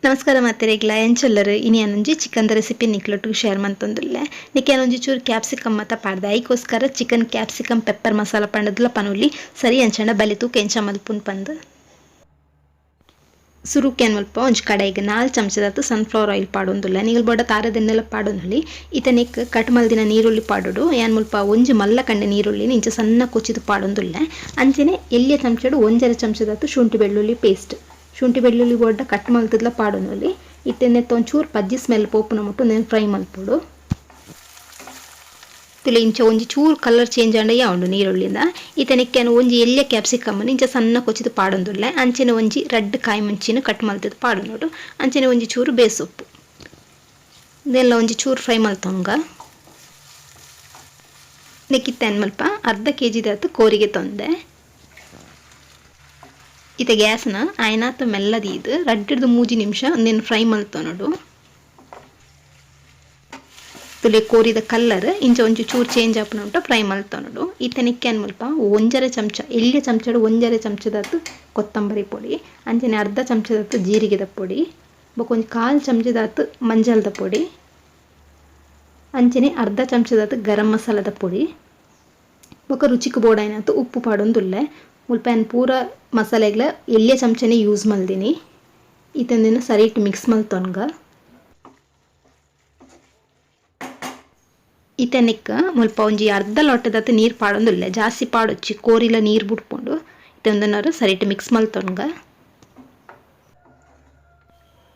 ನಮಸ್ಕಾರ ಮಾತೆರೆಗ್ಲ, ಎಂಚೊಲ್ಲರು? ಇನಿ ಯಾನೊಂಜಿ chicken recipe ನಿಕ್ಲೊಟ್ಟುಗು share ಮಂತೊಂದುಲ್ಲೆ. ನಿಕ್ಕೆ ಯಾನೊಂಜಿ ಚೂರು ಕ್ಯಾಪ್ಸಿಕಮ್ ಮತ ಪಾಡ್ದೆ. ಐಕೋಸ್ಕರ chicken capsicum pepper masala ಪಂಡದ್ಲ ಪನೊಲಿ. ಸರಿ, ಅಂಚಂಡ ಬಲಿ ತೂಕ ಎಂಚ ಮಲ್ಪುನ್ ಪಂದ್. ಸುರುಕ್ ಏನ್ ಮಲ್ಪ, ಒಂಜಿ ಕಡಾಯಿಗ್ 4 ಚಮಚದಾತ್ ಸನ್ಫ್ಲವರ್ ಆಯಿಲ್ ಪಾಡೊಂದುಲ್ಲೆ. ನಿಗಲ್ ಬೋಡ ತಾರೆದೆಣ್ಣೆಲ ಪಾಡೊನೊಲಿ. ಇತ್ತೆ ನೆಕ್ ಕಟ್ ಮಲ್ದಿನ ನೀರುಳ್ಳಿ ಪಾಡೊಡು. ಯಾನ್ ಮುಲ್ಪ ಒಂಜಿ ಮಲ್ಲ ಕಂಡೆ ನೀರುಳ್ಳಿ ಇಂಚ ಸಣ್ಣ ಕೊಚ್ಚಿದ್ ಪಾಡೊಂದುಲ್ಲೆ. ಅಂಚನೆ ಎಲ್ಯ ಚಮಚಡ್ 1.5 ಚಮಚದಾತ್ ಶುಂಠಿ ಬೆಳ್ಳುಳ್ಳಿ ಪೇಸ್ಟ್. ಶುಂಠಿ ಬೆಳ್ಳುಳ್ಳಿ ಬೋಡ ಕಟ್ ಮಲ್ತುದ್ಲ ಪಾಡೊನೊಲಿ. ಇತ್ತೆ ನೆತ್ತ ಒಂಚೂರು ಪಜ್ಜಿ ಸ್ಮೆಲ್ ಪೋಪುನ ಮುಟ್ಟು ಉಂದೆನ್ ಫ್ರೈ ಮಲ್ಪೊಡು. ತುಲೆ, ಇಂಚ ಒಂಜಿ ಚೂರು ಕಲರ್ ಚೇಂಜ್ ಆಂಡ ಉಂಡು ನೀರುಳ್ಳಿಂದ. ಇತ್ತೆ ನೆಕ್ಕೆ ಒಂಜಿ ಎಲ್ಯ ಕ್ಯಾಪ್ಸಿಕಮ್ ಇಂಚ ಸಣ್ಣ ಕೊಚ್ಚಿದ್ ಪಾಡೊಂದುಲ್ಲೆ. ಅಂಚನೆ ಒಂಜಿ ರಡ್ಡ್ ಕಾಯಿ ಮುಂಚಿನ ಕಟ್ ಮಲ್ತುದ್ ಪಾಡೊನೊಡು. ಅಂಚನೆ ಒಂಜಿ ಚೂರು ಬೇಸೊಪ್ಪು. ಇದೆಲ್ಲ ಒಂಜಿ ಚೂರು ಫ್ರೈ ಮಲ್ತೊಂಗ. ನೆಕ್ಕಿತ್ತೆ ಮಲ್ಪ ಅರ್ಧ ಕೆಜಿ ದಾತ್ ಕೋರಿಗೆ ತೊಂದೆ. ಇತ್ತೆ ಗ್ಯಾಸ್ನ ಆಯ್ನಾತ್ ಮೆಲ್ಲ ದೀದ್ 2ರ್ದು 3 ನಿಮಿಷ ಉಂದೆನ್ ಫ್ರೈ ಮಲ್ತೊನೊಡು. ತುಲೆ, ಕೋರಿದ ಕಲ್ಲರ್ ಇಂಚ ಒಂಜಿ ಚೂರು ಚೇಂಜ್ ಆಪುನ ಮುಟ್ಟ ಫ್ರೈ ಮಲ್ತೊನೊಡು. ಇತ್ತೆ ನೆಕ್ಕೆ ಮುಲ್ಪ 1.5 ಚಮಚ, ಎಲ್ಯ ಚಮಚಡ್ 1.5 ಚಮಚದಾತ್ ಕೊತ್ತಂಬರಿ ಪೊಡಿ, ಅಂಚನೆ ಅರ್ಧ ಚಮಚದಾತ್ ಜೀರಿಗೆದ ಪೊಡಿ, ಬೊಕ ಒಂಜಿ ಕಾಲ್ ಚಮಚದಾತ್ ಮಂಜಲ್ದ ಪೊಡಿ, ಅಂಚನೆ ಅರ್ಧ ಚಮಚದಾತ್ ಗರಂ ಮಸಾಲದ ಪೊಡಿ, ಬೊಕ ರುಚಿಕ್ ಬೋಡಾಯಿನಾತ್ ಉಪ್ಪು ಪಾಡೊಂದುಲ್ಲೆ. ಮುಲ್ಪ ಯಾನ್ ಪೂರ ಮಸಾಲೆಗ್ಲ ಎಲ್ಯ ಚಮಚನೆ ಯೂಸ್ ಮಲ್ದಿನಿ. ಇತ್ತೆ ಉಂದೆನ್ ಸರಿಟ್ ಮಿಕ್ಸ್ ಮಲ್ತೊನ್ಗ. ಇತ್ತೆ ನೆಕ್ ಮುಲ್ಪ ಒಂಜಿ ಅರ್ಧ ಲೋಟದಾತ್ ನೀರು ಪಾಡೊಂದುಲ್ಲೆ. ಜಾಸ್ತಿ ಪಾಡೊಚ್ಚಿ, ಕೋರಿಲ ನೀರು ಬುಡ್ಪುಂಡು. ಇತ್ತೆ ಉಂದೆನ್ ಸರಿಟ್ ಮಿಕ್ಸ್ ಮಲ್ತೊನ್ಗ.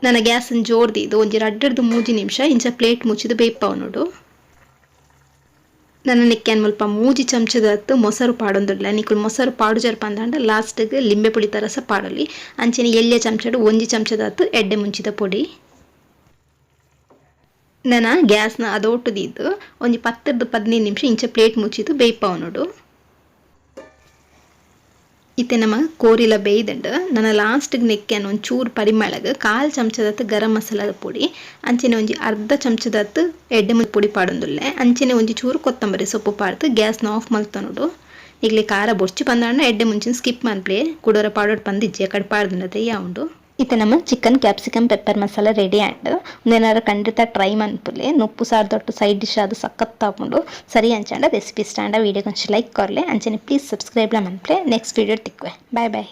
ನನ ಗ್ಯಾಸ್ ಜೋರ್ ದೀದ್ ಒಂಜಿ 2ರ್ದು 3 ನಿಮಿಷ ಇಂಚ ಪ್ಲೇಟ್ ಮುಚ್ಚಿದ್ ಬೇಯ್ಪಾವೊನೊಡು. ನನ ನೆಕ್ಕೆ ಮುಲ್ಪ 3 ಚಮಚದಾತ್ ಮೊಸರು ಪಾಡೊಂದುಲ್ಲೆ. ನಿಕುಲು ಮೊಸರು ಪಾಡುಜರ್ ಪಂದಾಂಡ ಲಾಸ್ಟ್ಗ್ ಲಿಂಬೆ ಪುಳಿತ ರಸ ಪಾಡೊಲಿ. ಅಂಚನೆ ಎಲ್ಯ ಚಮಚಡ್ 1 ಚಮಚದಾತ್ ಎಡ್ಡೆ ಮುಂಚಿದ ಪೊಡಿ. ನನ ಗ್ಯಾಸ್ನ ಅದೋಟು ದೀದ್ ಒಂಜಿ 10ರ್ದು 15 ನಿಮಿಷ ಇಂಚ ಪ್ಲೇಟ್ ಮುಚ್ಚಿದ್ ಬೇಯ್ಪಾವೊನೊಡು. ಇತ್ತೆ ನಮ ಕೋರಿಲ ಬೇಯ್ದಂಡ್. ನನ ಲಾಸ್ಟ್ಗ್ ನೆಕ್ಕೆ ಒಂಜಿ ಚೂರು ಪರಿಮಳಗ್ ಕಾಲ್ ಚಮಚದಾತ್ ಗರಂ ಮಸಾಲದ ಪೊಡಿ, ಅಂಚನೆ ಒಂಜಿ ಅರ್ಧ ಚಮಚದಾತ್ ಎಡ್ಡೆ ಪೊಡಿ ಪಾಡೊಂದುಲ್ಲೆ. ಅಂಚನೆ ಒಂಜಿ ಚೂರು ಕೊತ್ತಂಬರಿ ಸೊಪ್ಪು ಪಾಡ್ದು ಗ್ಯಾಸ್ನ ಆಫ್ ಮಲ್ತೊನೊಡು. ನಿಕ್ಲೆ ಖಾರ ಬೊರ್ಚಿ ಪಂದಾಂಡ ಎಡ್ಡೆ ಮುಂಚಿನ ಸ್ಕಿಪ್ ಮನ್ಪುಲೆ. ಕುಡೊರ ಪಾಡೊಡು ಪಂದಿಜ್ಜಿ, ಅಕಡೆ ಪಾಡ್ದುಂಡತೆ ಉಂಡು. ಇತ್ತೆ ನಮ್ಮ chicken capsicum pepper masala ready and. ಉಂದೆನಾರ ಖಂಡಿತ ಟ್ರೈ ಮನ್ಪುಲೆ. ನುಪ್ಪು ಸಾರ್ದೊಟ್ಟು ಸೈಡ್ ಡಿಶ್ ಆದ್ ಸಖತ್ ಆಪುಂಡು. ಸರಿ, ಅಂಚಾಂಡ ರೆಸಿಪಿ ಇಷ್ಟ ಆಂಡ ವಿಡಿಯೋ ಒಂಚಿ ಲೈಕ್ ಕೊರ್ಲೆ. ಅಂಚನೆ ಪ್ಲೀಸ್ ಸಬ್ಸ್ಕ್ರೈಬ್ ಲ ಮನ್ಪುಲೆ. ನೆಕ್ಸ್ಟ್ ವಿಡಿಯೋ ತಿಕ್ಕುವೆ. Bye boy.